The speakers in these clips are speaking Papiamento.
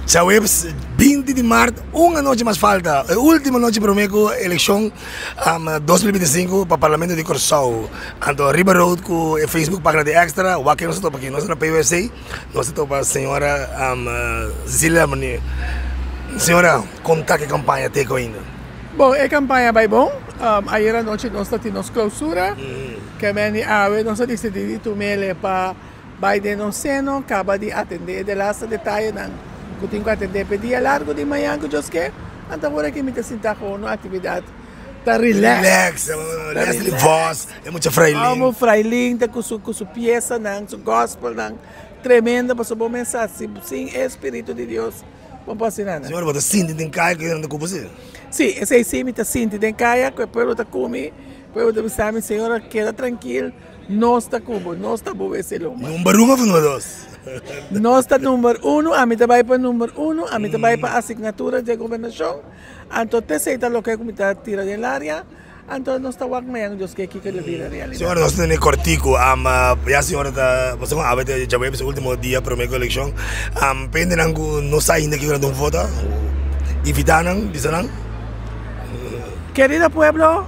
Djaweps 20 di mart, un anochi mas falta, e ultimo anochi prome ku elekshon 2025 pa Parlamento di Kòrsou. Anto riba road ku e Facebook pagina di Extra, wak nos a topa aki, nos ta na PUSC, nos a topa señora Cecilia Lamonier. Señora, kon ta ku e kampaña te ku ainda? Bon, e kampaña bai bon. Ayer anochi nos ta tin nos klousura, ke men di awe nos a disidí di tum'el pa Bai den nos seno, kaba di atendé e delaste detayenan ku tin ku atendé p'e dia largu di mañan ku Dios ke, anto awor aki mi ta sinta ku un aktividat ta relax. Relax, Leslie Vos, e mucha frailin. Amo frailin ta ku su ku su piesanan, su gospelnan tremendo pasobra bo mes sa si sin e spiritu di Dios bo no por hasi nada. Señor bo ta sinti den kaya ku e nan ta ku bo si? Si, esei si mi ta sinti den kaya ku e pueblo ta ku mi, pueblo ta bisa mi señora keda trankil. Nos ta ku bo, nos ta bo wc lomba. Number un of number dos? Nos ta number uno, ami ta bai pa number uno, ami ta bai pa asignatura dje gobernashon, anto t'esei ta loke ku mi ta tira den laria, anto nos ta wak mañana Dios ke kiko lo bira realidat. Señora nos tene kòrtiku, ya señora ta pasobra awe ta djaweps e ultimo dia prome ku elekshon, pendenan ku no sa ainda kiko nan ta un vota, invitá nan, bisa nan. Kerido pueblo,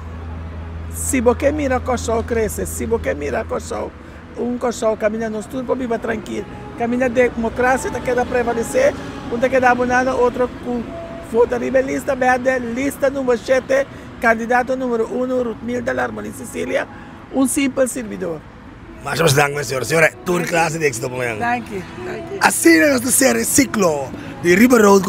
si bo ke mira Kòrsou krese, si bo ke mira Kòrsou un Kòrsou kaminda nos tur por biba trankil, kaminda demokrasia ta keda prevalesé, un ta keda abonado otro ku vota riba e lista bèrdè, lista number shete, kandidato numero uno, Ruthmilda Larmonie Cecilia, un simpel sirbidor. Masha masha danki señora. Señora, tur klase di éksito pa mañana. Danki, danki. Asina nos ta sera e siklo di Riba Road.